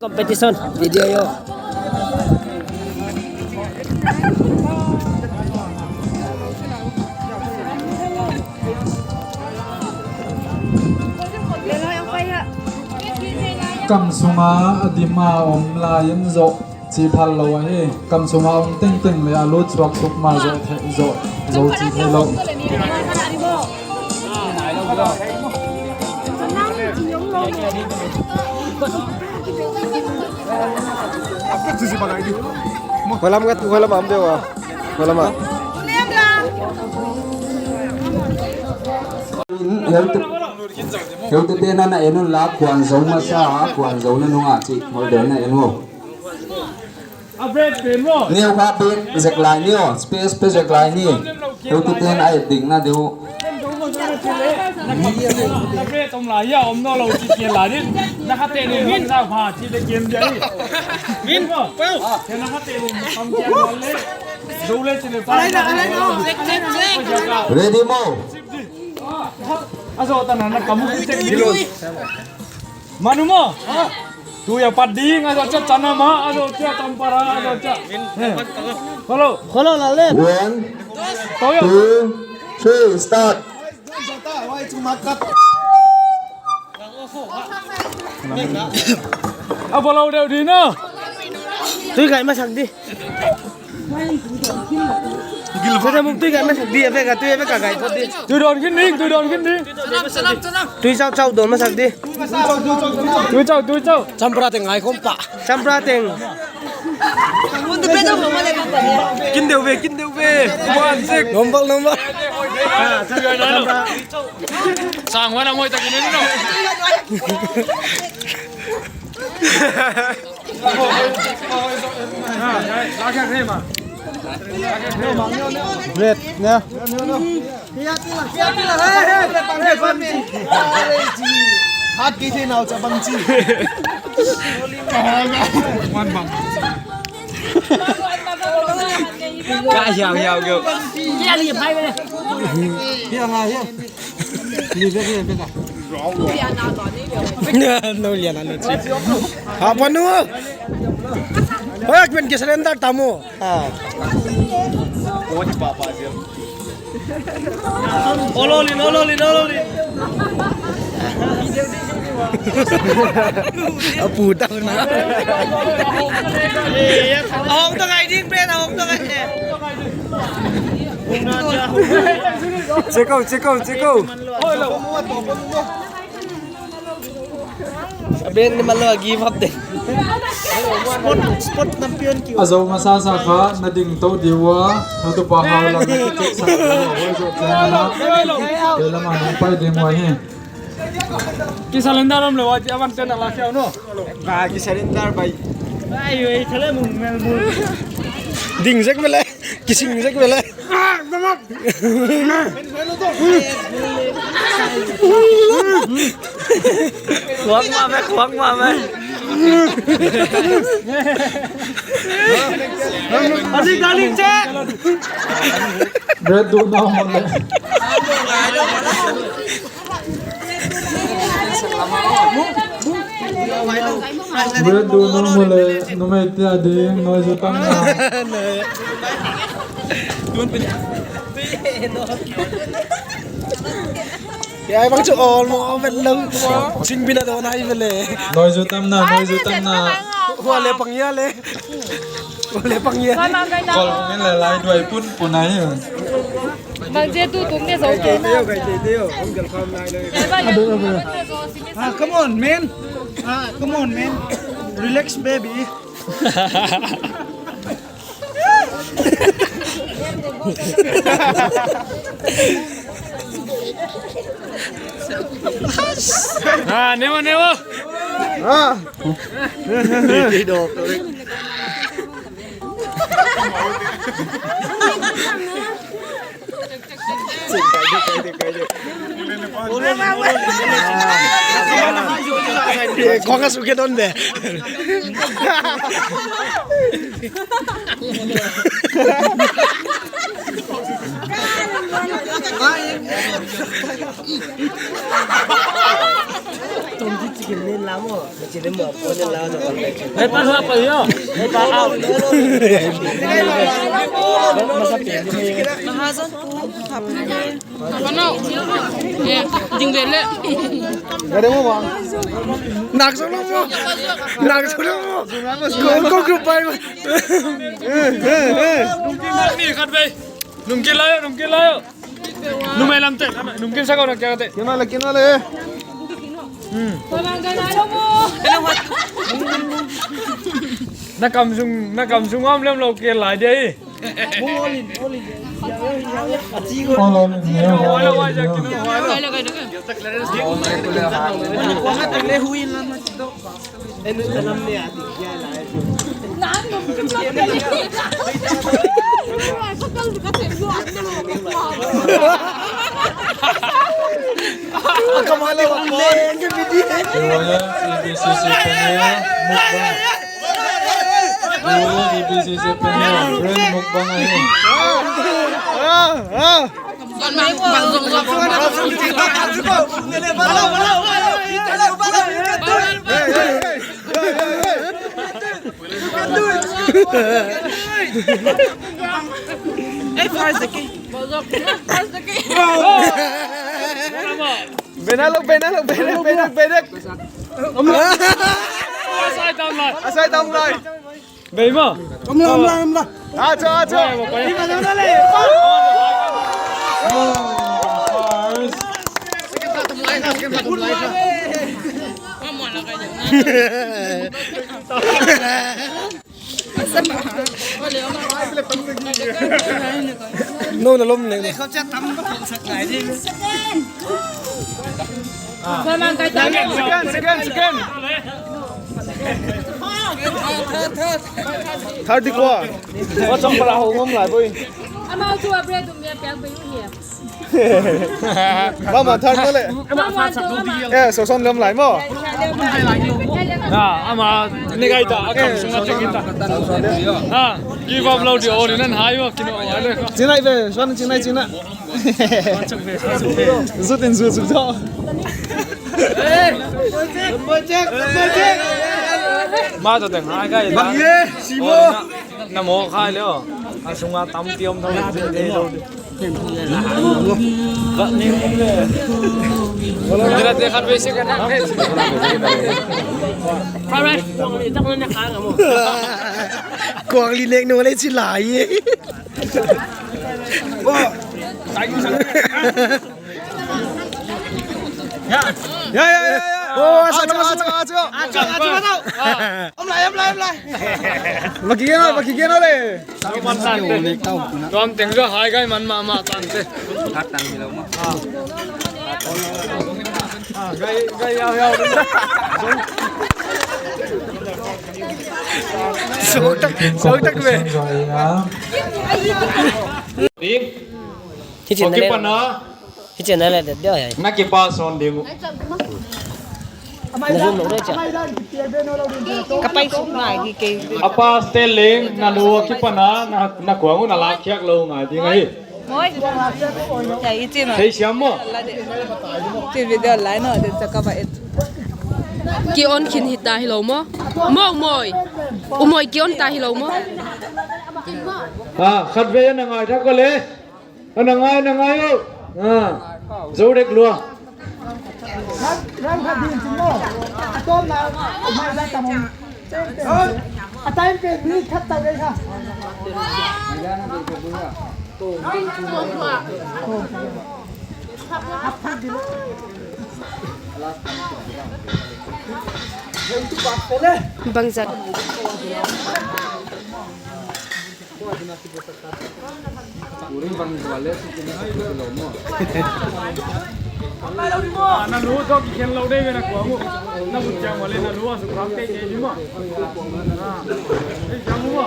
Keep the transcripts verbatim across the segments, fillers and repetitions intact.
Competition video yo. Kam sunga a dim a om lai in zoh chi phal lou ahi. Kam sunga om tengteng leh a lut suak suk ma zoh the, zoh, zoh chi theilou. Huai lam ngat, huai lam am deuh a. Huai lam a. Heutute, heutute na na en un la kuan zou masa, kuan zou na nung a chi, holder na en un. Neu kha bek zek lai ni o, space pe zek lai ni. Heututen a et ding na deuh. Min, pau. Ready mo? Manu mo. Tu ya pat ding, a zoh cha chana ma, a zoh cha chana ma, a zoh cha. Hello. Hello, Lale. One, two, three, start. A bol lou deuh di na. Tui kai masak di. Tui dawn khin ding, tui dawn khin ding. Tui chauh chauh dawn masak di. Tui chauh, tui chauh. Champra teng ngai khawm pah. Champra teng. Kin deuh ve, kin deuh ve. One six. Nombol, nombol. Sang wana moi takin ni no. Red, ne? Hat ki thi nau cha bang chi. Ka hiau hiau keu. Hiau hiau. Ni bek, ni bek a. No lian a no chi. Apa nu? Hak men ki surrender tamu. Ha. Ololin, ololin, ololin. Apu tau na. Ahong to ngai ding, pen ahong to ngai. Check out, check out, check out. Aben ni malo give up de. Sport, sport champion ki. A zou masa sa kha na ding tou di ua, na tu pa hau lang na tu sa ua, ua zou kha na. Bela ma nung pai ding ua hi. Ki surrender om le wa, awan ten ala kya no. Ba ki surrender bai. Ai, ai, thale mun mel mun. Ding zek bela. Kising zek bela. Kuang ma me, kuang ma me. Adik, adik, cek. Red do now, mole. Red do now, mole. Numei te ading, noi zu tam na. Ya, bang chu all mo, all vet lang. Sing bina do na i vele. Noi zu tam na, noi zu tam na. Hua le pang ya le. Hua le pang ya. Kol ngin le lai duai pun pun ai. Bang je tu tung ne zo ke na. Ah, come on, man. Ah, come on, man. Relax, baby. Ah, nemo, nemo. Ah. Kau ka suke don de. Tom di chicken ni lamo, chicken mo. Hei, pa, pa, pa, yo. Hei, pa, out. Mahazan tu. Apa nau? Eh, ding bele. Gak ada mau, Bang. Nak solo mo. Nak solo mo. Kau, kau grup bai. Ni khat bai. Nungkin lai, nungkin lai. Numei lam te, nungkin sa kau na kya te. Kena le, kena le. Hmm. Na kam sung, na kam sung am lem lo ke lai de. All in, all in. Royal A B C C Premier Mukbang. Royal A B C C Premier Brand Mukbang ahi. Eh, first the king. First the king. Benalo, benalo, benek, benek, benek. Asai tam lai. Asai tam lai. Bei ma. Amla, amla, amla. Acho, acho. No, na lom ne. Second, second, second. Thirty kwa. Wa chang para ho ngom lai boi. Amau tu a bread um ya piak bei u hia. Mama thar male. Mama tu ama. Eh, so son lem lai mo. Ah, ama ne gai ta, akam sung a check in ta. Ah, give up lo di o ni nan hai mo, kino o hai le. Chinai be, son chinai china. Zut in zut zut. Ma to teng hai kai. Bang ye, Simo. Na mo khai leo. A sunga tam tiom thong. Kuang li nek no le chi lai. Ya, ya, ya, ya. Oh, acho, acho, acho, acho. Acho, acho, acho. Om lai, om lai, om lai. Baki kena, baki kena le. Tuam teng jo hai gai man ma ma tan te. Ah, gai, gai, ya, ya. Sok tak, sok tak be. Hichi na le. Hichi na le de de hai. Na kipa son ding. Na zoom lou de cha. Ka pai suk ngai di ke. A pa Sterling na lu kipan a na, na kuang na la khiak lou ngai ding ahi. Moi. Ya hichi na. Thei siam mo. Ti video lai no de cha ka ba et. Ki on khin hita hilou mo. Mo moi. U moi ki on ta hilou mo. Ah, khat ve na ngai thak ko le. Ana ngai, na ngai o. Ah. Zo dek lua. Rang khat din chin mo. A tom na, mai za tam om. A time pen ni khat ta dei kha. Bang zat. Na lu toh kikhen lou dei ve na kuang u. Na bu chiang wale na lu a su kham te ke di mo. Ah. Ei, chiang u mo.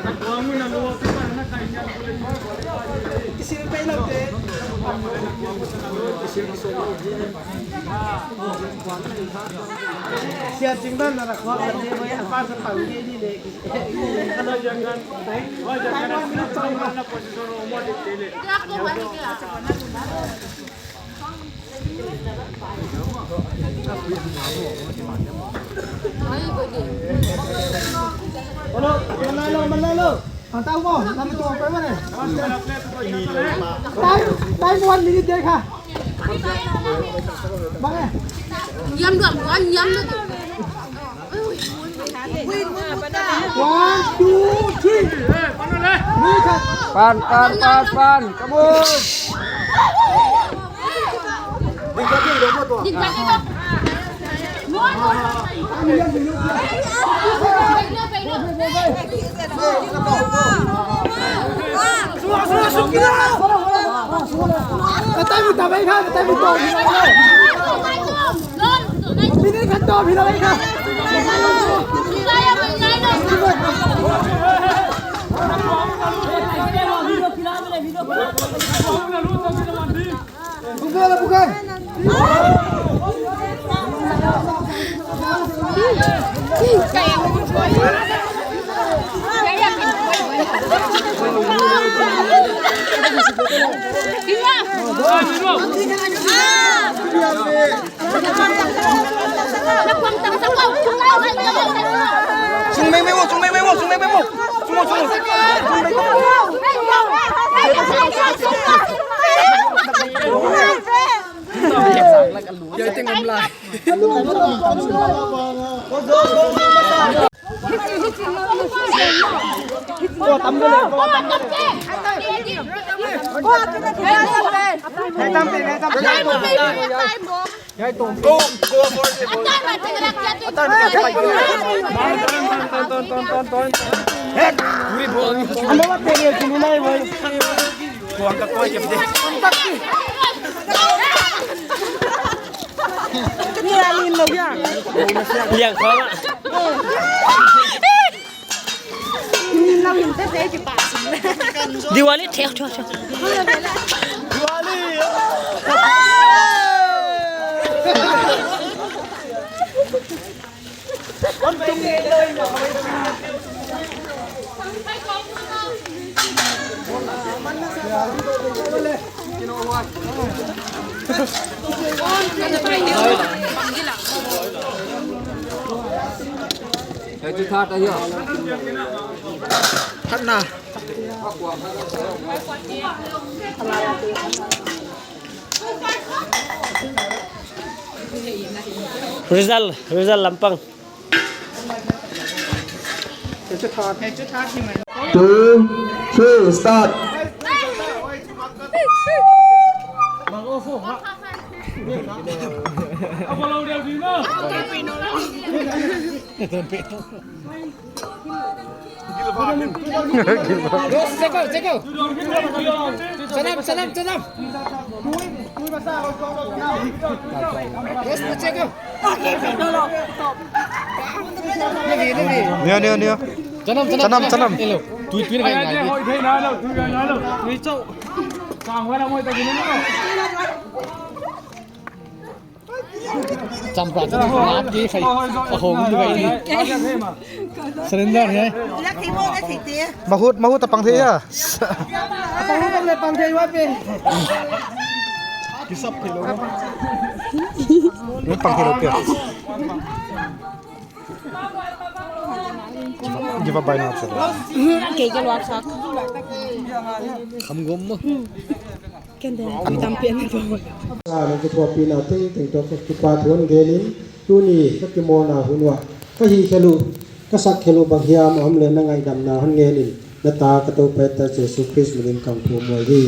Na kuang u na lu a su kham na kai chiang u le. Kisil pe lou te. Kisil pe lou. Sia ching dan na ra khua ka te mo, a pa sa pang ke di le. Time, time one minute dek kha. Bang eh. Yam duam, wan yam na. One, two, three. Pan, pan, pan, pan. Come on. Ka time ta bai kha, ka time ta bai kha. Minute khat toh hi lai kha. Bukai la, bukai. Sung mei mei wo, sung mei mei wo, sung mei mei wo. Sung wo, sung wo. Sung mei mei wo. Yai teng om lai. Go, go for it, boy. Ton, ton, ton, ton, ton, ton. Hey, puri bol. Ano ba tere sini nai, boy? Kuang ka koi ke de. Liang kau ma. Diwali, thek, thek, thek. Diwali. Hei, chu that ahi a. That na. Result, result lampang. Two, three, start. Dos, check out, check out. Sanam, sanam, sanam. Dos, check out. Nio, nio, nio. Sanam, sanam, sanam, sanam. Hello. Tui, tui, ngai, ngai. Tui, tui. Champra chu ngat ki khai. A hong tu bai ni. Surrender he. Mahut, mahut a pang thei a. A pang thei le pang thei wa pe. Kisap thei lou. Ni pang thei lou pe. Give up by now, sir. Kei ka luak sak. Kham gom mo. Ken den, mi tam pian ni to. Sa na ki thuapina tengteng toh ka kipathuan gen in, tuni ka kimawlna hun uah ka hih khelh uh, ka sak khelh uh bang hiam a om leh na ngaihdamna hon ngen in, na ta ka Toupa Jesu Khrist min in ka hon thum uhi.